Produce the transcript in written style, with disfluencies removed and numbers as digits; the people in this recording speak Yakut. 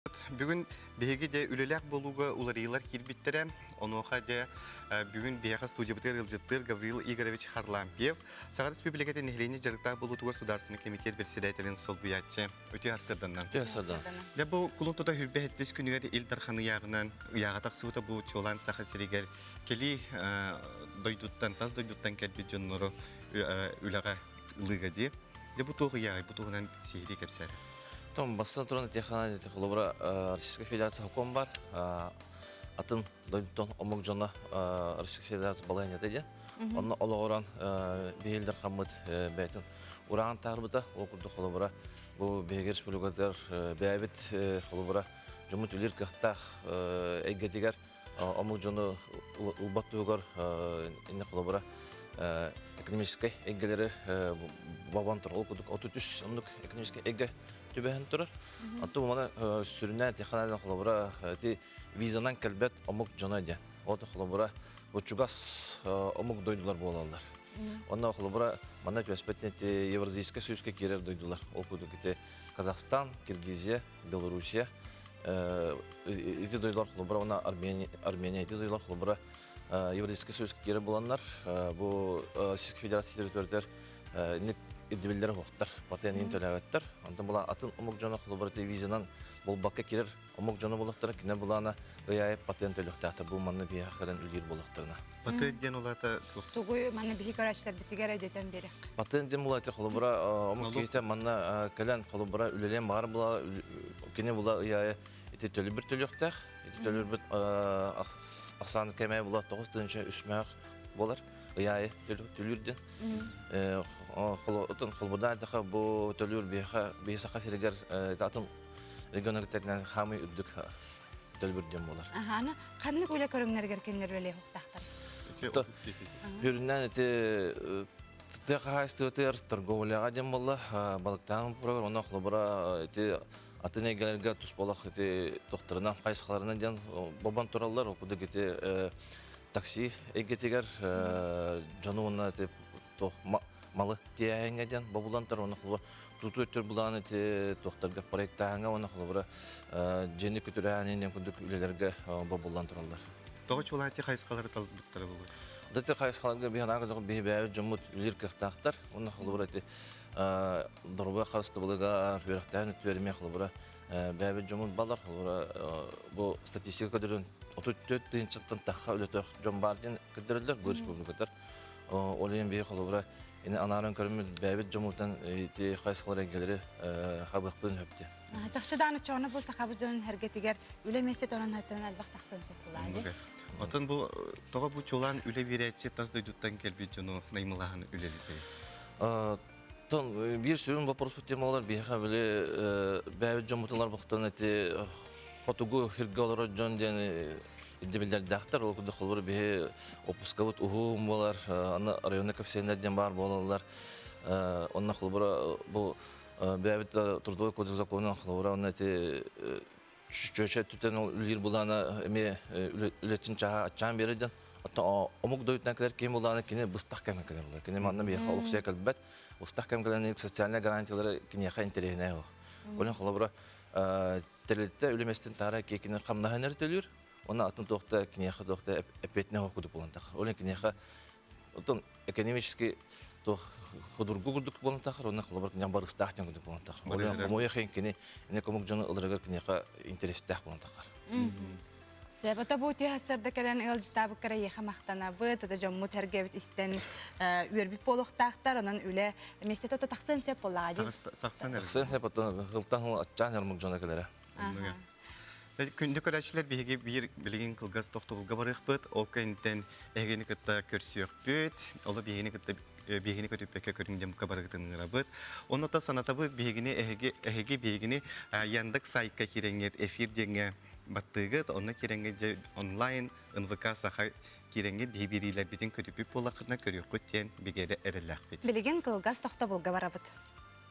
Бүгүн биһиги де үлэлээх буолууга уларыйыылар киирбиттэрэ. Онуоха де бүгүн биһиэхэ студиябытыгар ыалдьыттыыр Гаврил Игоревич Харлампьев, Саха Республикатын нэһилиэнньэ дьарыктаах буолуутугар судаарыстыбаннай комитет председателин солбуйааччы. Үтүө сарсыарданнан. Үтүө сарсыарданан. Дьэ бу кулун тута хүрбэ хэттис күнүгэр Ил Дархан ыйааҕынан ыйааҕа тахсыбыта бу чуолаан Саха сиригэр кэлии дойдуттан, тас дойдуттан кэлбит дьоннору үлэҕэ ылыыга дии. Дьэ бу туох ыйааҕый? Бу туһунан сиһилии кэпсээтэ. Том бастан туран этиэххэ холобура Российская Федерация сокуон бар атын дойдуттан омук дьоно Российская Федерация балаһыанньата диэн. Онно олоҕуран биһилдер хаммыт бэйэтин ураан таарбыта ол курдук холобура бу биһиги республикатыгар бэйэбит холобура дьоммут үлэлиир кыахтаах эйгэтигэр омук дьону ылбат туһугар инне холобура экономическай эйгэлэри бобон турар. Ол курдук 33 оннук экономическай эйгэ түбэһэн турар. Оттон маны сүрүннээн технология холобура ити визанан кэлбэт омук дьоно диэн. Ол холобура бу чугас омук дойдулар буолаллар. Онно холобура манна түбэспэт ити Евразийскай союзка киирэр дойдулар. Ол курдук ити Казахстан, Киргизия, Белоруссия ити дойдулар холобура уонна Армения, Армения ити дойдулар холобура Евразийскай союзка киирэр буоланнар бу Российскай Федерация территориятыгар инник ирдэбиллэр уһуктар, патент иһин төлөөбөттөр. Онтон була атын омук дьоно холобура визанан буолбакка киирэр омук дьоно буолуохтара, кинилэр булаана ый аайы патент төлүөхтээхтэр. Бу манна биһиэхэ кэлэн үлэлиир буолуохтарына. Патент диэн улаата Тугуй манна биһи көрөөччүлэрбитигэр өйдөтөн биэриэх. Патент диэн булаата холобура омук киһитэ манна кэлэн холобура үлэлиэн баҕар була кини була ый аайы ити төлөбүр төлүөхтээх. Ити төлөбүрбүт ахсаан кэмэ була 9 тыһыынча үс мөөх буолар. Ый аайы төлүүр диэн. Отон холбурдаан эттэххэ бу төлүүр биһиэхэ биһи Саха сиригэр атын регионнарга хаамый үрдүк төлөбүр диэн буолар. Аны ханнык үлэ көрүҥнэригэр кинилэр үлэлиэх уктаахтар? Хүрүннээн ити тыа хаһаайыстыбатыгар торговляҕа диэн буолла, балыктааһын программа, онно холобура ити атын эйгэлэргэ туспалах ити тохторунан хайысхаларынан диэн бобон тураллар, ол курдук ити такси эйгэтигэр дьону уонна ити туох малы тиэһэҥҥэ диэн бобулан турар, уонна холобура тутуу өттүгэр булаан ити туохтарга проектааһыҥҥа уонна холобура дьиэни күтүрээһин диэн курдук үлэлэргэ бобуллан тураллар. Тоҕо чуолаан хайысхалары талбыттара буолуой? Дати хайысхаларга биһи анаан көрдөххө биһи бэйэбит дьоммут үлэлиир кыахтаахтар. Уонна холобура ити доруобуйа харыстабылыгар үөрэхтээһин өттүгэр эмиэ холобура бэйэбит дьоммут балар холобура бу статистика көрдөрөн 34 тыһыынчаттан тахха үлэтэх дьон баар диэн көрдөрөллөр бу республикатар. Ол иһин биһи холобура ини анааран көрөммүт бэйэбит дьоммутун ити хайысхалар эйгэлэри хабыахпытын сөп диэн. Чахчы даҕаны чоҕуна бу сахабыт дьонун эргэтигэр үлэ миэстэтэ онон хайтан элбэх тахсан сөп буолаа. Отон бу тоҕо бу чулаан үлэ биэрээччи тас дойдуттан кэлбит дьону наймылаһан үлэлэтэр? Тон биир сүрүн вопрос тема болар биһиэхэ били бэйэбит дьоммутулар бухтан эти хотугу сиргэ олорор дьон диэн ирдэбиллэрдээхтэр. Ол курдук холобур биһи отпускабыт уһун буолар, аны районный коэффициеннэр диэн баар буолаллар. Онно холобура бу бэйэбит трудовой кодекс законун холобура онно эти чүөчэ өттүттэн ол үлэлиир булаана эмиэ үлэтин чааһа аччаан биэрэр диэн. Оттон омук дойдутунан кэлэр киһи булаана кини быстах кэмҥэ кэлэр буолар. Кини манна биһиэхэ олохсуйа кэлбэт. Быстах кэм кэлэн социальнай гарантиялары киниэхэ интэриэһинэй суох. Ол иһин холобура тэрилтэ үлэ миэстэтин таһара кини хамнаһын эрэ төлүүр. Уонна атын туохта киниэхэ туохта эппиэтинэһэ суох курдук буолан тахар. Ол иһин киниэхэ оттон экономически туох худургу курдук буолан тахар, уонна холобур киниэхэ барыстаах диэн курдук буолан тахар. Ол иһин хомойуох иһин кини ини комук дьону ыларыгар киниэхэ интэриэстээх буолан тахар. Себата бу түһассарда кэлэн ыалдьытаабыккара эйиэхэ махтанабыт, ата дьоммут эргэбит истэн үөрбүт буолуохтаахтар, онон үлэ миэстэтэ ото тахсыан сөп буоллаҕа дии. Сахсан эрэ. Тахсыан сөп, оттон хылтан хыл аччаан эрмук дьоно кэлэрэ. Күндү көрөөччүлэр биһиги биир билигин кылгас тохтобулга барыахпыт. Ол кэнниттэн эһигини кытта көрсүөхпүт. Оло биһигини кытта биһигини көтүппэккэ көрүҥ диэн барыгытын ыҥырабыт. Онно та санатабыт биһигини эһиги эһиги биһигини Яндекс сайтка киирэҥҥит эфир диэҥҥэ баттыыгыт. Онно киирэҥҥит дьэ онлайн НВК Саха киирэҥҥит биһи биэриилэрбитин көтүппүт буоллаххытына көрүөххүт диэн бигэ эрэллээхпит. Билигин кылгас тохтобулга барабыт.